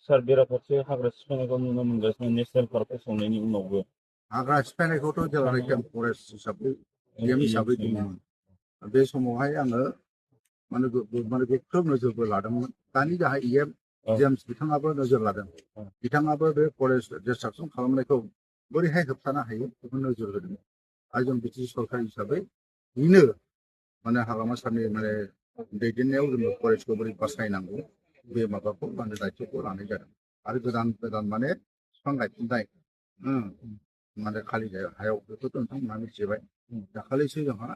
सार बेराफारसे हाग्रा सिफायनायखौ नुनो मोनगासिनो नेसनेल पार्क फोसावनायनि उनावबो हाग्रा सिफायनायखौथ' जेब्लानाखि आं फरेस्ट हिसाबै एम हिसाबै दंमोन बे समावहाय आङो माने खोब नोजोरबो लादोंमोन। दानि जाहा EM जेम्स बिथाङाबो नोजोर लादों। बिथाङाबो बे फरेस्ट डिस्ट्राक्सन खालामनायखौ बोरैहाय होबथानो हायो बेखौ नोजोर होदों। आरो जों बिटिसि सरकार हिसाबै बेनो माने हाग्रामा सारनि माने दैदेननायाव जोङो फरेस्टखौ बोरै बासायनांगौ बे माबाखौ माने दायित्वखौ लानाय जादों। आरो गोदान गोदान माने बिफां गायफिननाय माने खालि हायाव बेखौथ' नोंथांमोनहा मिथिबाय। दाखालिसो जोंहा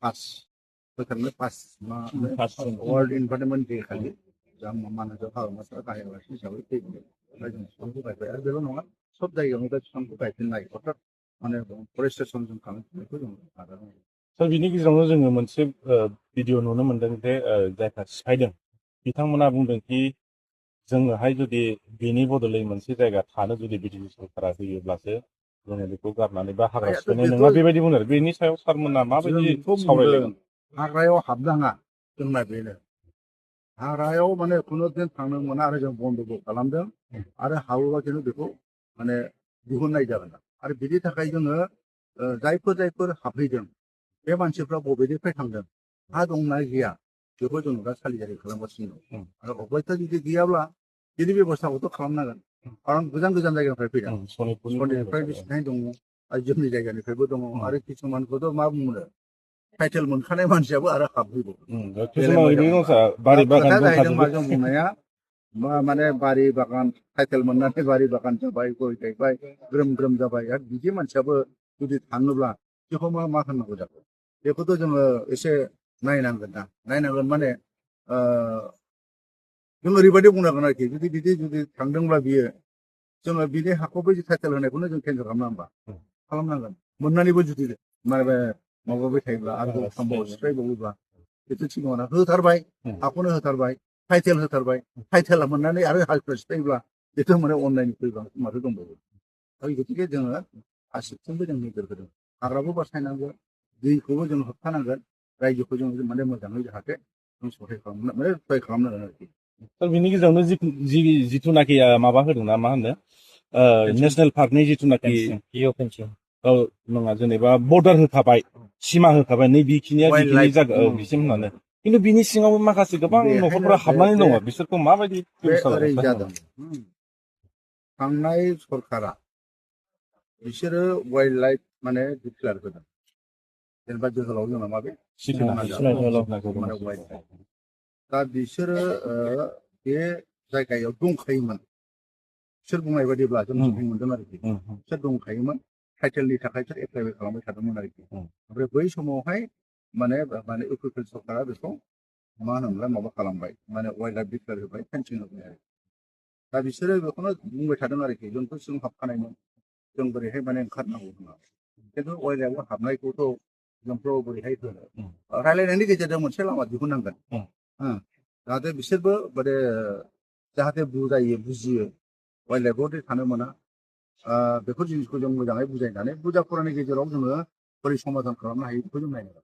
पास फोथारनो पास वर्ल्ड इनभाइरनमेन्ट डे खालि जों मानासाव हाग्रामा सार गाहाय आलासि हिसाबै फैबाय। ओमफ्राय जों बिफांखौ गायबाय आरो बेल' नङा सब जायगायावनो दा बिफांखौ गायफिननाय अर्थात माने फरेस्टेसन जों खालामफिननायखौ जों नाजादों। सार बिनि गेजेरावनो जोङो मोनसे भिडिअ नुनो मोनदों जे जायफ्रा सिफायदों बिथांमोना बुंदों कि जोङोहाय जुदि बेनि बदलै मोनसे जायगा थानो जुदि बिटिसि सरकारा होयोब्लासो जोङो बेखौ गारनानै बा हाग्रा सिफायनाय नङा बेबायदि बुंदों। बेनि सायाव सारमोना माबायदि सावरायलायगोन? हाग्रायाव हाबनाङा जोंना बेनो हाग्रायाव माने खुनु दिन थांनो मोना आरो जों बन्द'बो खालामदों आरो हाबोबा खिन्थु बेखौ माने दिहुननाय जागोन आरो बिनि थाखाय जोङो जायफोर हाबहैदों बे मानसिफ्रा बबेनिफ्राय थांदों हा दंना गैया बेखौ जों दा सालिजारि खालामगासिनो दं आरो अबयथा जुदि गैयाब्ला बिनि बेब'स्थाखौथ' खालामनांगोन। खारन गोजान गोजान जायगानिफ्राय फैदों सनितनिफ्राय बिसिनाय दङ आरो जोंनि जायगानिफ्रायबो दङ आरो किसुमानखौथ' मा बुंनो टाइटेल मोनखानाय मानसियाबो आरो हाबहैबावो। खोथाया जाहैदों मा जों बुंनाया माने बारि बागान टाइटेल मोननानै बारि बागान जाबाय गय गायबाय ग्रोम ग्रोम जाबाय आरो बिदि मानसियाबो जुदि थाङोब्ला बेखौ मा होननांगौ जाखो बेखौथ' जोङो एसे नायनांगोन ना नायनांगोन माने जों ओरैबायदि बुंनांगोन आरोखि जुदि थांदोंब्ला बियो जोङो बिनि हाखौ बै टाइटेल होनायखौनो जों केन्सेल खालामनांगौ खालामनांगोन मोननानैबो जुदि माने माबाबाय थायोब्ला आरो थांबाव सिफायबावोब्ला बेथ' थिग नङा होथारबाय हाखौनो होथारबाय टाइटेल होथारबाय टाइटेला मोननानै आरो हालखौ सिफायोब्ला बेथ' माने अनलाइन फैबा माथो दंबावो। गतिके जोङो गासिबथिंबो जों नोजोर होदों हाग्राबो बासायनांगोन दैखौबो जों होबथानांगोन रायजोखौ जों माने मोजाङै जाहाथे जों सहाय खालामनांगोन आरोखि। बिनि गेजेरावनो जिथुनाखि माबा होदोंना मा होनो नेसनेल पार्कनि जिथुनाखि नङा जेनेबा बर्डार होखाबाय सिमा होखाबाय नै बेखिनिया जिखिनि जायगा बिसिम होननानै खिन्थु बिनि सिङावबो माखासे गोबां न'खरफोरा हाबनानै दङ बिसोरखौ माबायदि जादों थांनाय सरकारा बिसोरो वाइल्ड लाइफ माने डिक्लेयार होदों जेनेबा जोहोलाव जोंना माबे माने वाइल्ड लाइफ दा बिसोरो बे जायगायाव दंखायोमोन बिसोर बुंनाय बायदिब्ला जों मिथिनो मोनदों आरोखि बिसोर दंखायोमोन टाइटेलनि थाखाय बिसोर एप्लाइबो खालामबाय थादोंमोन आरोखि। ओमफ्राय बै समावहाय माने इउपिपिएल सरकारा बेखौ मा होनोमोनलाय माबा खालामबाय माने वाइल्ड लाइफ डिक्लेयार होबाय फेन्सिं होबाय आरो दा बिसोरो बेखौनो बुंबाय थादों आरोखि जोंथ' सिङाव हाबखानायमोन जों बोरैहाय माने ओंखारनांगौ होनना खिन्थु वाइल्ड लाइफआव हाबनायखौथ' जोंथ' बोरैहाय होनो रायलायनायनि गेजेरजों मोनसे लामा दिहुननांगोन जाहाथे बिसोरबो माने जाहाथे बुजियो वाइल्ड लाइफआव थानो मोना बेफोर जिनिसखौ जों मोजाङै बुजायनानै बुजा फरानि गेजेराव जोङो बोरै समाधान खालामनो हायो बेखौ जों नायनांगोन।